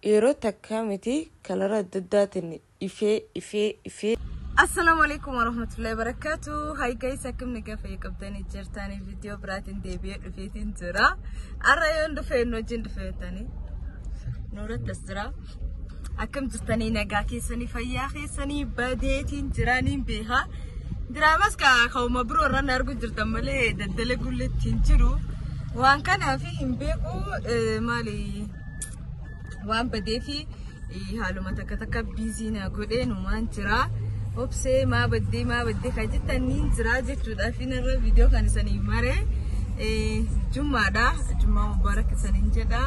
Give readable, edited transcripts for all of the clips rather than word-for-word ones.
Yeroo takkaa miti kalara adda addaatiin ifee ifee ifee. Assalaamu alaikum warahmatullahi wabarakatuh. Hi guys, akkam nagaa fayya qabdanii jirtanii viidiyoo biraatiin deebi'ee dhufeetiin jira. Har'a yoon dhufee nu wajjin dhufeetanii nuuratti as jira. Akkam jirtanii nagaa keessanii fayyaa keessanii badeetiin jiraaniin beekaa. Diraamas kaa'uma biroo irra na arguu jirtan malee daldala gulleetti hin jiru. Waan kanaaf hin beeku maali waan badeefi haaluma takka takka biizii na godhee numaan jira. Obsee maa baddee maa baddee kan jettan niin jira jechuudhaaf irra viidiyoo kan isanii mare jummaadha. Jummaa mubaarak isaniin jedha.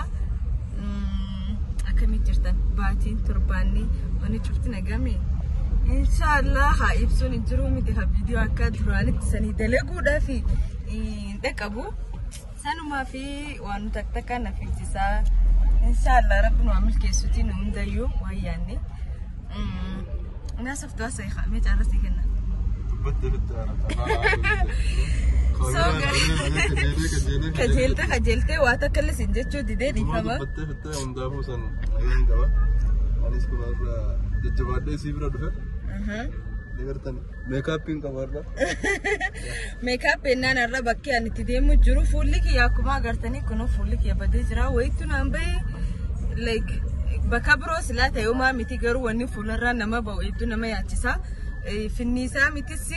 Akkamitti jirtan baatiin torbaanni wanni cufti nagame. Inshaallah haa ibsuun hin jiru miti haa viidiyoo akka duraanitti isanii dalaguudhaaf hin dhaqqabu. Sanumaa fi waan takka takka na fiichisaa. Inshaallah rabbi nu haa milkeessuuti nu hundayyuu waan yaanne. Naasoftuu haasa'e haa mee caarrasii kenna. Kajeelte kajeeltee waa takka illee siin jechuu didee dhiifama. Dubbattee fittee hundaafuu san ayyoon qaba. Anis kun irra jajjabaadhee sii bira dhufe. Ni gartan meekaappiin qaba irra. Meekaap ennaan irra bakkee ani itti deemu jiru fuulli kiyya akkuma agartanii kunuu fuulli kiyya badee jira. Wayittuu naan bahe like bakka biroo silaa ta'e homaa miti garuu wanni fuularraa nama ba'u hedduu nama yaachisa. Finniisaa mitis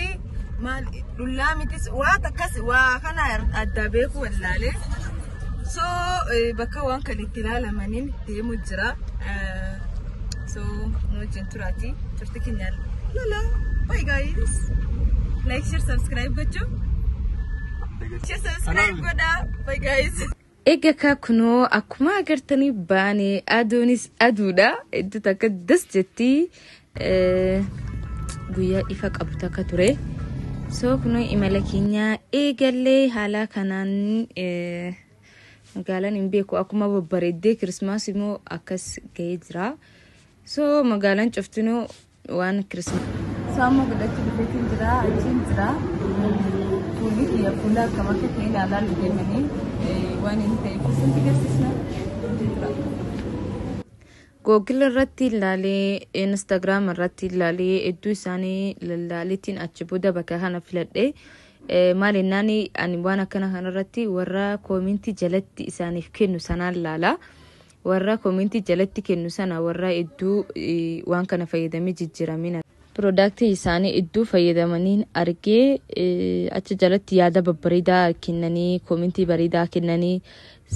maal dhullaa mitis waa takkas waa kana adda beeku wallaalee. So bakka waan kan itti ilaalamaniin deemu jira. So nu wajjin turaati. Turti keenyaan lala. Bye guys. Like, share, subscribe gochuu. Share, subscribe godhaa. Bye guys. Egaa kaa kunoo akkuma agartanii baanee aduunis aduudha. Iddoo takka das jetti. Guyyaa ifa qabu takka ture. So kunoo imala keenya eegallee haala kanaan magaalaan hin beeku akkuma babbareeddee kirismaas immoo akkas gahee jira. So magaalaan cuftinuu waan kirismaas. Saamma godhachuu dhufeetiin jira achiin jira. Fuulli kiyya fuula akkam akka ta'e ilaalaa deemanii waan inni ta'eef isin agarsiisna. Jira. Google irratti ilaalee Instagram irratti ilaalee hedduu isaanii lallaaleetiin achi booda bakka kana filadhe. Maal jennaan ani waan akkana kanarratti warra koomintii jalatti isaaniif kennu sanaan laala. Warra koomintii jalatti kennu sana warra hedduu waan kana fayyadamee jijjiiramina. Piroodaaktii isaanii hedduu fayyadamaniin argee achi jalatti yaada babbareedaa kennanii koomintii bareedaa kennanii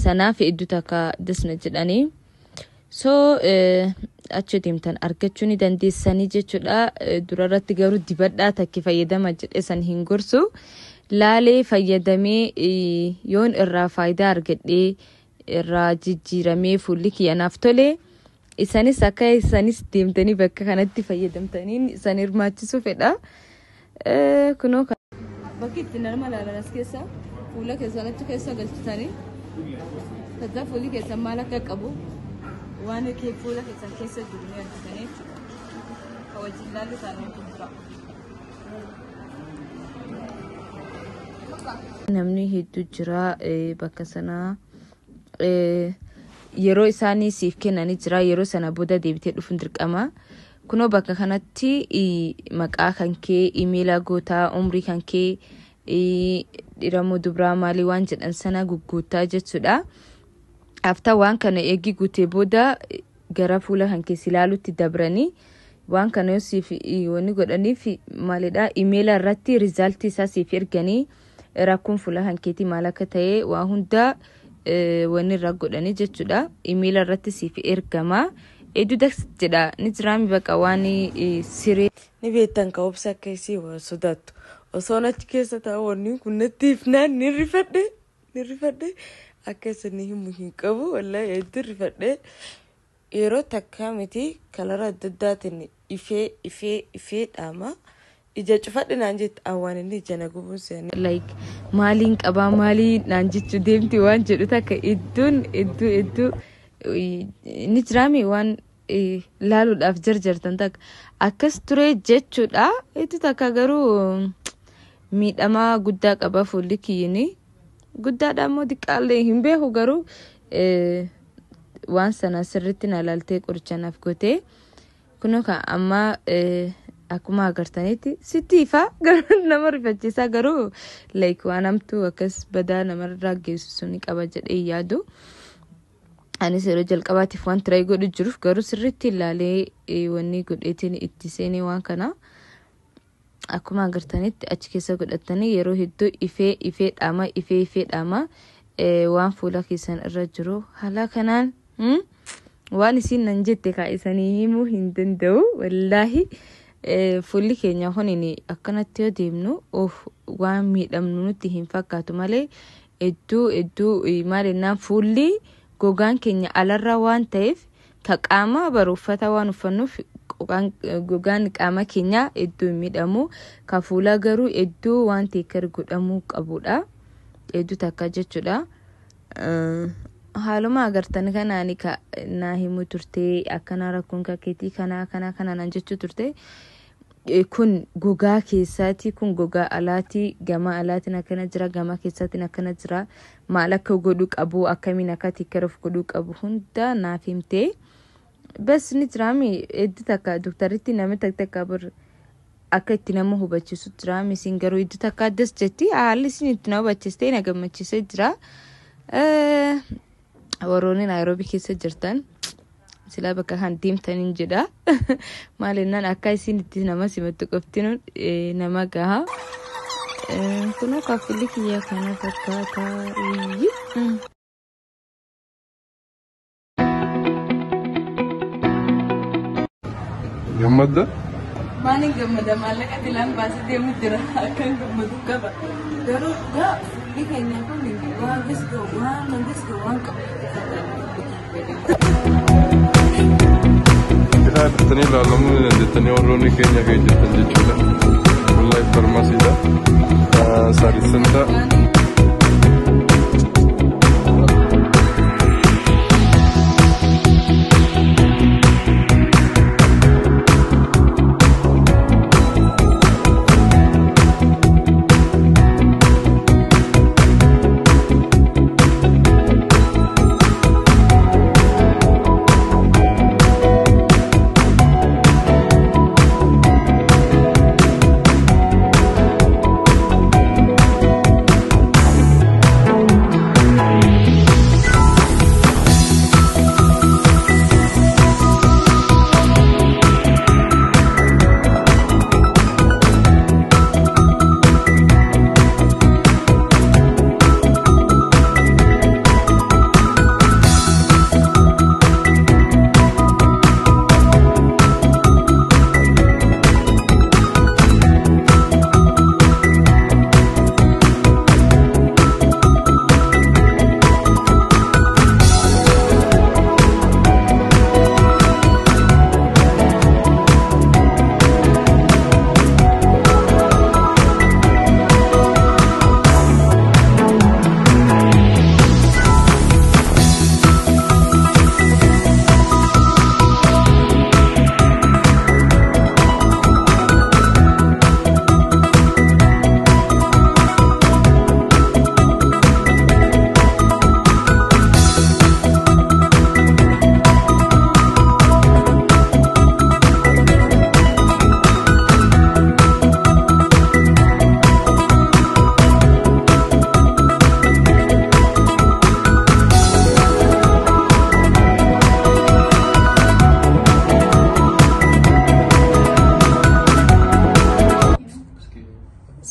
sanaaf hedduu takka dasna jedhanii. So achi deemtan argachuu ni dandeessanii jechuudha. Durarratti garuu dibadhaa takki fayyadama jedhe san hin gorsu. Laalee fayyadamee yoon irraa faayidaa argadhee irraa jijjiiramee fuulli kiyya naaf tole. Isanis akka isanis deemtanii bakka kanatti fayyadamtaniin isan hirmaachisuu fedha. Kunoo bakki itti nama ilaalan as keessa fuula keessan achi keessa galchitanii kaza fuulli keessan maal akka qabu waan fuula keessan keessa jiru ni argitanii jechuudha. Ka wajjin ilaallu isaanii jira. Namni hedduu jira bakka sanaa. Yeroo isaanii siif kennanii jira yeroo sana booda deebitee dhufuun dirqama. Kunoo bakka kanatti maqaa kan kee imeela gootaa umrii kan kee dhiiramoo dubaraa maalii waan jedhan sana gugguutaa jechuudha. Aftaa waan kana eegi guutee booda gara fuula kan kee si ilaalutti dabranii waan kana yoo siif wanni godhaniif maalidha imeela irratti rizaaltii isaa siif erganii rakkoon fuula kan keetii maal akka ta'e waa hunda wanni irraa godhanii jechuudha. Imeela irratti siif ergama. Hedduu das jedha ni jiraami bakka waan siree. Ni beektan ka obsa akka isii waan sodaattu. Osoon achi keessa taa'u wanni kun natti ifnaan ni rifadhe ni rifadhe akka isin himu hin qabu wallaahi hedduu rifadhe. Yeroo takkaa miti kalara adda addaatiin ifee ifee ifee dhaama. Ija cufadhe naan jette waan inni ija na gubuun seene. Like maaliin qabaa maalii naan jechuu deemti waan jedhu takka iddoon hedduu hedduu ni jiraami waan laaluudhaaf jarjartan takka akkas ture jechuudha. Hedduu takka garuu miidhamaa guddaa qaba fuulli kiyyini. Guddaadha immoo xiqqaallee hin beeku garuu Waan sana sirriitti na laaltee qoricha naaf gootee kunoo kan amma akkuma agartanitti sitti ifaa garuu nama rifachiisaa garuu like waan hamtuu akkas badaa namarraa geessu suni qaba jedhee yaadu. Anis yeroo jalqabaatiif waan try godhu jiruuf garuu sirriitti ilaalee wanni godheetiin itti seenee waan kana akkuma agartanitti achi keessa godhatanii yeroo hedduu ifee ifee dhaama ifee ifee dhaama waan fuula keessan irra jiru haala kanaan waan isin nan jette kaa'isanii himuu hin danda'u wallaahi. Fuulli keenya kun akkanatti yoo deemnu of waan miidhamnu nutti hin fakkaatu malee hedduu hedduu maal jennaan fuulli gogaan keenya alarra waan ta'eef ka qaama baru uffata waan uffannuuf gogaan qaama keenyaa hedduu hin miidhamu. Ka fuulaa garuu hedduu waan take care godhamuu qabudha. Hedduu takka jechuudha. Haaluma agartan kanaan ka naa himu turte akkana rakkoon kakeetii kana kana kana naan jechuu turte. Kun gogaa keessaati, kun gogaa alaati, gama alaatiin akkana jira, gama keessaatiin akkana jira, maal akka godhuu qabu, akkamiin akka take care of godhuu qabu hunda naaf himte. Bas ni jiraami hedduu takka doktaritti namni takka takka bor akka itti nama hubachiisu jiraami isin garuu hedduu takka addas jetti haalli isin itti na hubachiiste na gammachiisee jira. Warroonni Naayiroobii keessa jirtan silaa bakka kan deemtaniin jedha. Maal jennaan akka isin itti nama simattu qofti nama gaha. Kun akka fuulli kiyya kana fakkaata. Gammadda? Maaliin gammada maallaqa dilaan baasee deemu jira akkan gammadu qaba. Garuu gaa fuulli keenya kun waan gisga'u waan gisga'u waan qabu. Bitaa bittanii ilaalamuu ni dandeettanii warroonni keenya kee jirtan jechuudha. Wallahi farmasiidha. Saaris Center.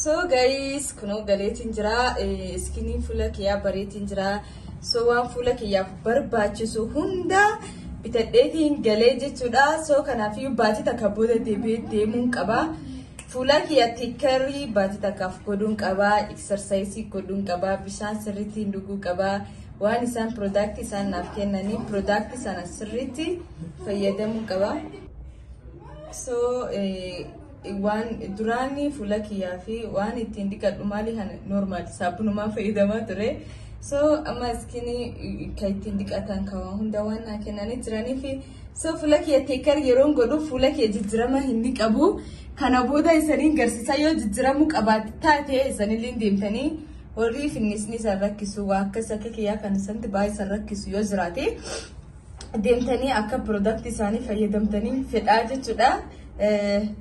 So guys, kunoo galeetiin jira. Skiniin fuula kiyyaa bareetiin jira. So waan fuula kiyyaaf barbaachisu hunda bitadheetiin galee jechuudha. So kanaafiyyuu baatii takka booda deebi'ee deemuun qaba. Fuula kiyya take care baatii takkaaf godhuun qaba. Exercise godhuun qaba. Bishaan sirriitti dhuguu qaba. Waan isaan product isaan naaf kennanii product sana sirriitti fayyadamuu qaba. So waan duraanii fuula kiyyaa fi waan ittiin dhiqadhu maali kana normal saabunumaan fayyadamaa ture. So amma skinii kan ittiin dhiqatan kan waan hunda waan naa kennanii jiranii fi so fuula kiyya take care yeroon godhu fuula kiyya jijjiirama hin qabu. Kana booda isaniin garsiisaa yoo jijjiiramuu qabaate taate isanillee deemtanii warri finnisni isaan rakkisu waa akkas akka kiyyaa kan isanti baay'ee isaan rakkisu yoo jiraate. Deemtanii akka product isaanii fayyadamtanii fedhaa jechuudha.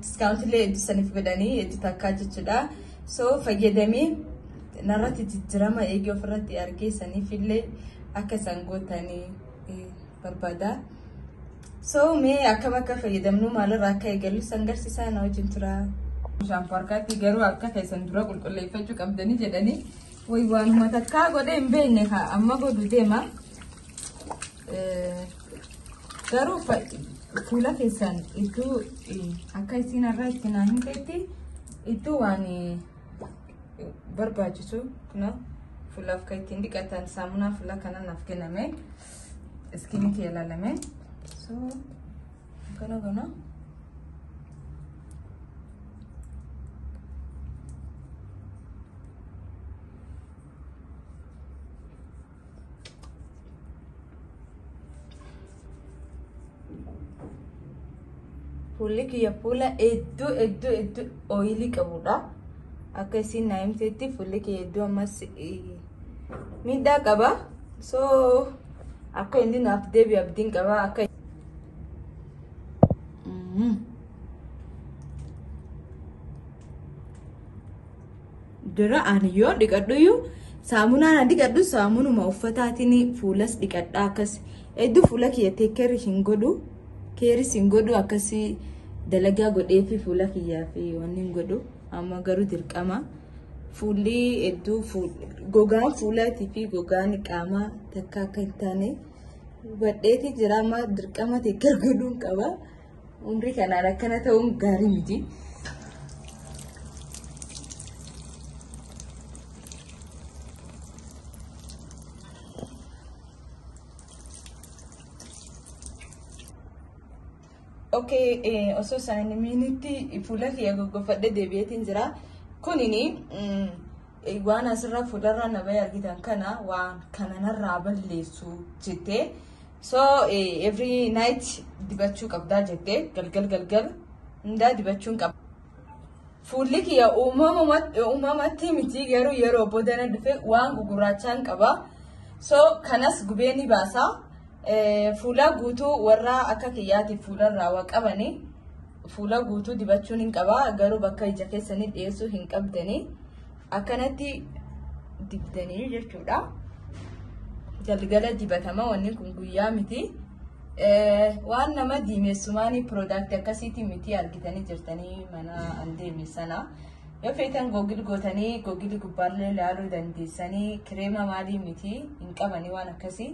Discount illee hedduu saniif godhanii hedduu takkaa jechuudha. So fayyadamee narratti jijjiirama eegee ofirratti argee saniif illee akka isaan gootanii barbaada. So mee akkam akka fayyadamnu maalirraa akka eegallu san garsiisaa na wajjin tura. Shaampoo harkaatti garuu harka keessan dura qulqulleeffachuu qabdanii jedhanii wayi waanuma takkaa godhee hin beekne haa amma godhu deema. Garuu fuula keessan iddoo akka isin irraa itti naa hin ta'etti iddoo waan barbaachisu kuna fuulaaf kan ittiin dhiqatan saamunaa fuula kana naaf kenname skin kee ilaalame. So kana kana. Fuulli kiyya fuula hedduu hedduu hedduu oily qabudha. Akka isin naa himteetti fuulli kiyya hedduu ammas miidhaa qaba. So akka inni naaf deebi'u abdiin qaba. Akka dura ani yoo dhiqadhuyyuu saamunaan ani dhiqadhu saamunuma uffataatiin fuulas dhiqadha akkas hedduu fuula kiyya take care hin godhu. Care is hin godhu akkasii dalagaa godhee fi fuula kiyyaa fi wanni hin godhu amma garuu dirqama. Fuulli hedduu gogaan fuulaatii fi gogaan qaamaa takka akka hin taane hubadheeti jira amma dirqama take care godhuun qaba. Umrii kanaan akkana ta'uun gaarii miti. Okay, osoo isaan minitti fuula kiyya goggofadhee deebi'eetiin jira. Kunini waan asirraa fuularraa na bahee argitan kana waan kana narraa balleessu jettee. So every night dibachuu qabdaa jettee galgal galgal hundaa dibachuun qaba. Fuulli kiyya uumamatti miti garuu yeroo boodana dhufe waan gugurraachaan qaba. So kanas gubee ni baasa. Fuula guutuu warra akka kiyyaatiif fuularraa waa qabani fuula guutuu dibachuun hin qaba garuu bakka ija keessanii dhiyeessuu hin qabdanii akkanatti dibdanii jechuudha. Galgala dibatama wanni kun guyyaa miti. Waan nama diimessumaanii product akkasiitii miti argitanii jirtanii mana an deeme sana. Yoo feetan Google gootanii Google gubbaallee ilaaluu dandeessanii kireema maalii miti hin qabanii waan akkasii.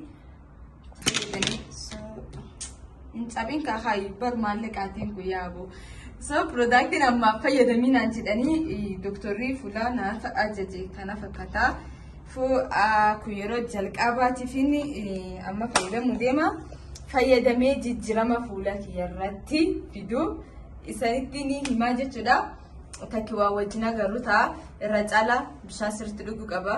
Hin cabin kaa bar maallaqaatiin guyyaa boo. So productiin ammaaf fayyadaminaan jedhanii dooktorri fuula naaf ajaje kana fakkaata. Kun yeroo jalqabaatiif inni amma fayyadamuu deema. Fayyadamee jijjiirama fuula kiyyarratti fidu isanitti ni himaa jechuudha. Takki waa wajjin agarru ta'a. Irra caalaa bishaan sirriitti dhuguu qaba.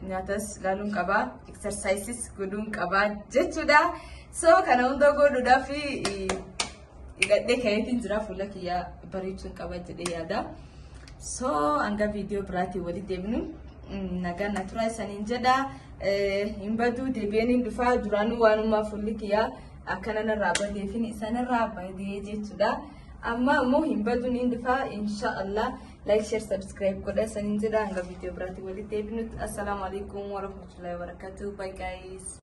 Nyaatas ilaaluun qaba. Exercises godhuun qaba jechuudha. So kana hunda godhuudhaaf hidhadhee ka'eetiin jira fuula kiyyaa bareechuun qaba jedhee yaada. So hanga viidiyoo biraatiin walitti deebinu nagaan na turaa isaniin jedha. Hin baduu deebi'een hin dhufaa duraanuu waanuma fuulli kiyyaa akkana narraa badeefin isanirraa badee jechuudha. Amma immoo hin baduun hin dhufaa inshaallah like share subscribe godha isaniin jedha hanga viidiyoo biraatiin walitti deebinutti. Assalaamu alaikum warahmatullahi wabarakatuh. Bye guys.